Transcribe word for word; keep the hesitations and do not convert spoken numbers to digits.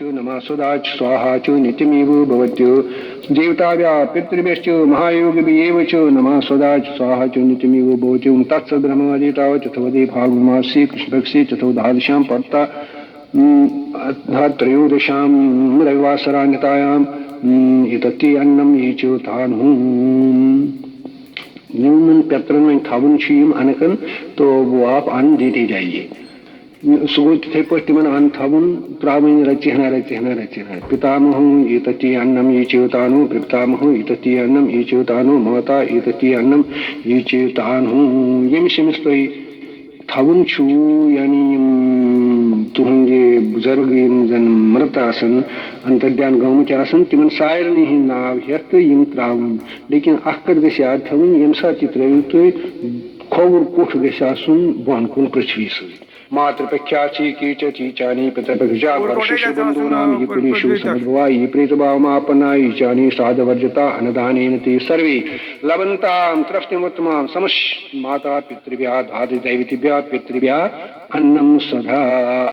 नमः सदा च स्वाहा च नित्यमेव भवत्यः। देवताभ्यः पितृभ्यश्च महायोगिभिः एव च नमः सदा च स्वाहा च नित्यमेव भवत्यः। ॐ तत्सद् ब्रह्मवादितावत् चतुर्थे फाल्गुनमासे कृष्णपक्षे चतुर्दशां पर्ता अथ त्रयोदशां रविवासरान्यतायां एतत्ते अन्नं ये चेतानुः। یِمن پیترن وۄنۍ تھاوُن چھُ یِم انکن، تو وہ آپ ان دیتے جائیے۔ سُہ گوٚو تِتھے پٲٹھۍ تِمن ان تھاوُن، ترٛاوٕنۍ رژِ ہنا، رژِ ہنا، رژِ ہنا۔ پتامہو ایتتی انم یہ چیوتانو، پرپتامہو ایتتی انم یہ چیوتانو، ماتا ایتتی انم یہ چیوتانو۔ ییٚمِس ییٚمِس تۄہہِ تھاوُن چھُو، یعنی یِم تُہٕنٛدِ بُزرگ یِم زَن مٕرت آسَن، انتردھیان گٔمٕتۍ آسَن، تِمَن سارنٕے ہٕنٛدۍ ناو ہٮ۪تھ تہٕ یِم ترٛاوٕنۍ۔ لیکن اَکھ کَتھ گژھِ یاد تھاوٕنۍ، ییٚمہِ ساتہٕ تہِ ترٛٲیِو تُہۍ، کھووُر کُٹھ گژھِ آسُن بۄن کُن پرٛتھوی سۭتۍ۔ ماترپکھیا چیکی چ چیچانی پترپکھجا پرششو بندونام یہ پریشو سمدھوا یہ پریتبھاوماپنا یہ چانی سادھورجتا انادانین تے سروے لبنتام ترفتم ورتمان سمش ماتا پتربھیا دھادی دیوتیبھیا پتربھیا انم سدا۔